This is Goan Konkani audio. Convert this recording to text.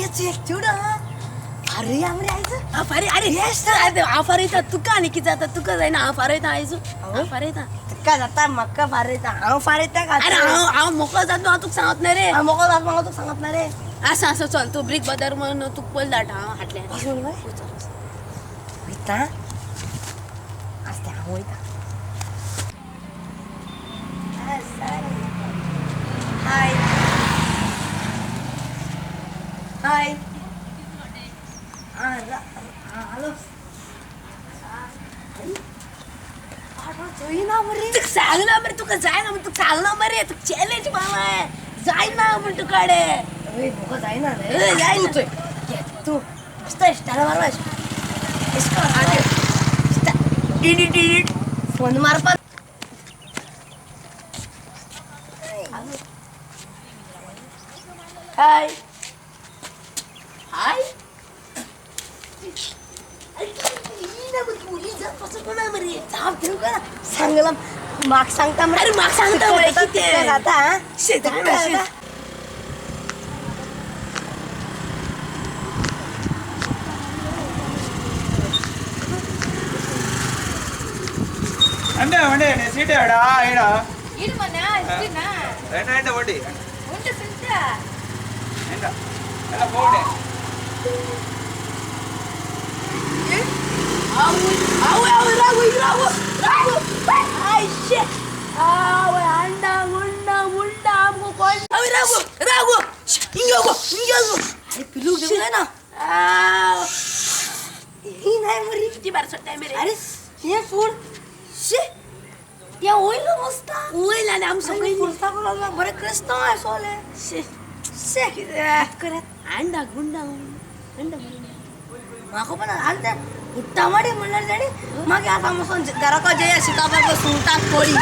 एक चेडो फारया मरे आयज. फारी अरे हांव फारयता तुका आनी कितें जाता तुका जायना हांव फारयता आयज हांव फारयता. तुका जाता म्हाका फारयता हांव फारयता. अरे हांव हांव मोकळो जाता हांव तुका सांगत ना रे. हांव मोकळो जाता म्हाका तुका सांगत ना रे. आसा आसा चल तूं ब्रीक बाजार म्हणून तुका पयलीं धाडटा हांव हाटल्यान. वयता आसता हांव वयता. हाय हाय. हॅलो ना मरे तुका सांगला मरे तुका जायना म्हण तुका सांगला मरे तुका चॅलेंज मामा जायना म्हण तुकडे. म्हाका जायना रे. जायना. तूं मस्त स्टायल मारपा फोन मारपा. हाय हाय सांगला म्हाका सांगता मरे. अरे म्हाका सांगता मरे कितें? जाता. शेत जाता. ಅಂಡೆ ಒಂಡೆ ಸೀಟೆ ಅಡ ಏಡ ಇಡು ಮನ ಇಷ್ಟಿನ ಎಂಡ ಎಂಡ ಒಡಿ ಉಂಟು ಸುಂಟ ಎಂಡ ಎಲ್ಲ போಡೆ. ಅವು ಅವು ರಾಗು ರಾಗು ರಾಗು ಐಶೆ ಆವೆ ಅಂಡ ಉಂಡ ಉಂಡ ಅಮ್ಮು ಕೊಂಡ ಅವಿ ರಾಗು ರಾಗು ಹಿಂಗೆ ಹೋಗು ಹಿಂಗೆ ಹೋಗು. अरे पिलू देऊ ना. ही नाही मरी किती बार सट्टाय मेरे. अरे हे सोड शे त्या होईल मस्त होईल आणि आम सगळी सगळी पुरता करून बरे क्रिस्तांव आसोले. शे शे करत अंडा गुंडा अंडा म्हाका पण आनी ते उट्टामाडी म्हणल्यार जाणी मागीर आतां वचोन घराको जेया शिकापाक सुंगटाक कोळी.